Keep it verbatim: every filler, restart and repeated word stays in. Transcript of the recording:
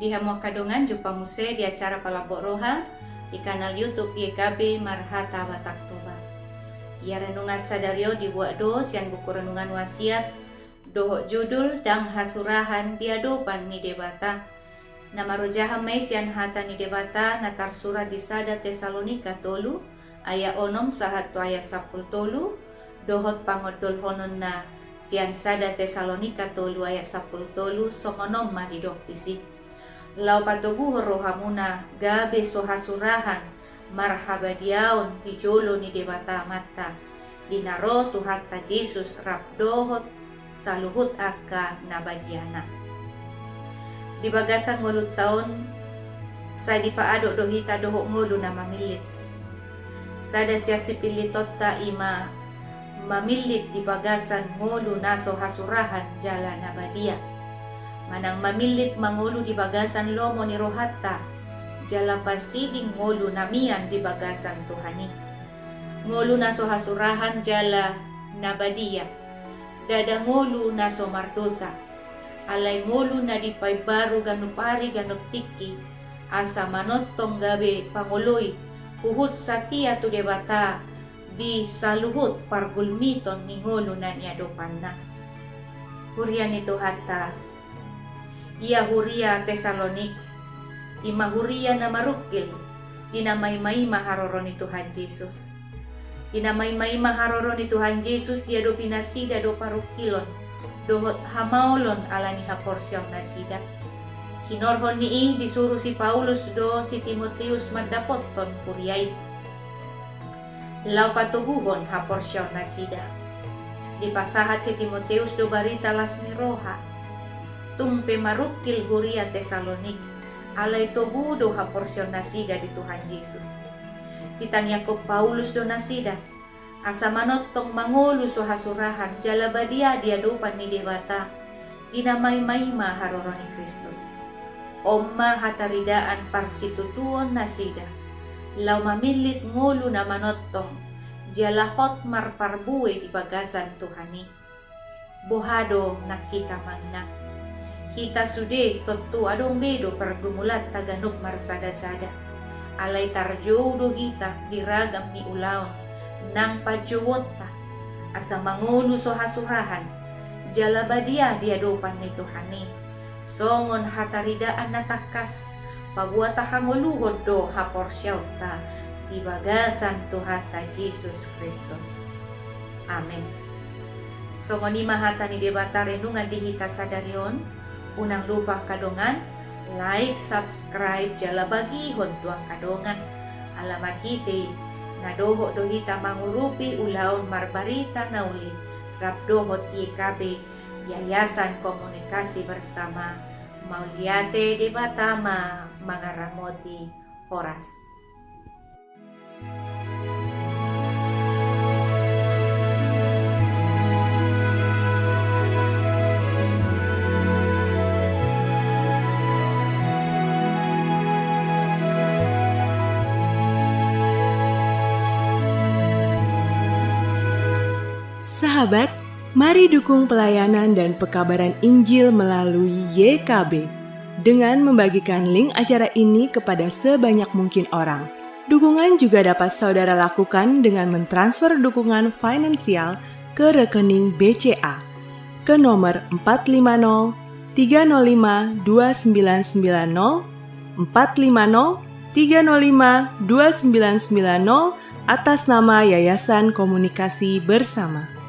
Di hamu angka dongan, jumpa muse di acara Palambok Roha di kanal YouTube Y K B Marhata Batak Toba. Ia renungan sadari on dibuat do sian buku renungan Wasiat dohot judul Ndang Hasurahan di Adopan ni Debata. Na marojahan ma i sian hata ni Debata na tarsurat di sada Tesalonika tolu ayat onom sahat tu ayat sampulu tolu, dohot pangondolhononna sian sada Tesalonika tolu ayat sampulu tolu, songon on ma didok disi. Laho patoguhon rohamuna gabe so hasurahan marhabadiaon di jolo ni Debata Amanta, di na ro Tuhanta Jesus rap dohot saluhut angka na badiana. Di bagasan ngolunta on, sai dipaadop do hita dohot ngolu na mamillit. Sada sian sipillitonta i ma mamillit di bagasan ngolu na so hasurahan jala na badia. Manang mamillit mangolu di bagasan lomo ni rohanta, jala pasiding ngolu na mian di bagasan Tuhan i. Ngolu na so hasurahan jala na badia, ndada ngolu na so mardosa. Alai ngolu na dipaimbaru ganup ari ganup tingki, asa manongtong gabe pangoloi huhut satia tu Debata di saluhut pargulmiton ni ngolu na niadopanna. Huria ni Tuhanta, ia huria Tesalonik, i ma huria na marungkil di na maimaima haroro ni Tuhan Jesus. Di na maimaima haroro ni Tuhan Jesus diadopi nasida do parungkilon dohot hamaolon ala ni haporseaon nasida. Hinorhon ni i disuru si Paulus do si Timoteus mandapothon huria i. Laho patoguhon haporseaon nasida. Dipasahat si Timoteus do barita las ni roha. Tung pe marungkil huria Tesalonik, alai togu do haporseaon nasida di Tuhan Jesus. Ditangiangkon Paulus do nasida, asa manongtong mangolu so hasurahan jala badia di adopan ni Debata, di na maimaima haroro ni Kristus. On ma hataridaan parsitutuon nasida, laho mamillit ngolu na manongtong, jala hot marparbue di bagasan Tuhan i. Boha do nang hita manang? Hita sude tontu adong be do pargumulanta ganup marsadasada. Alai tarjou do hita di ragam ni ulaon nang panjouonta, asa mangolu so hasurahan jala badia di adopan ni Tuhan i. Songon hataridaan na tangkas, paboa tahangoluhon do haporseaonta di bagasan Tuhanta Jesus Kristus. Amen. Songon i ma hata ni Debata renungan di hita sadari on. Unang lupa angka dongan, like, subscribe, jala bagihon tu angka dongan. Ala marhite i, na dohot do hita mangurupi ulaon marbarita na uli rap dohot Y K B, Yayasan Komunikasi Bersama. Mauliate, Debata ma mangaramoti. Horas. Sahabat, mari dukung pelayanan dan pekabaran Injil melalui Y K B dengan membagikan link acara ini kepada sebanyak mungkin orang. Dukungan juga dapat saudara lakukan dengan mentransfer dukungan finansial ke rekening B C A ke nomor empat lima nol tiga nol lima dua sembilan sembilan nol, empat lima nol tiga nol lima dua sembilan sembilan nol, atas nama Yayasan Komunikasi Bersama.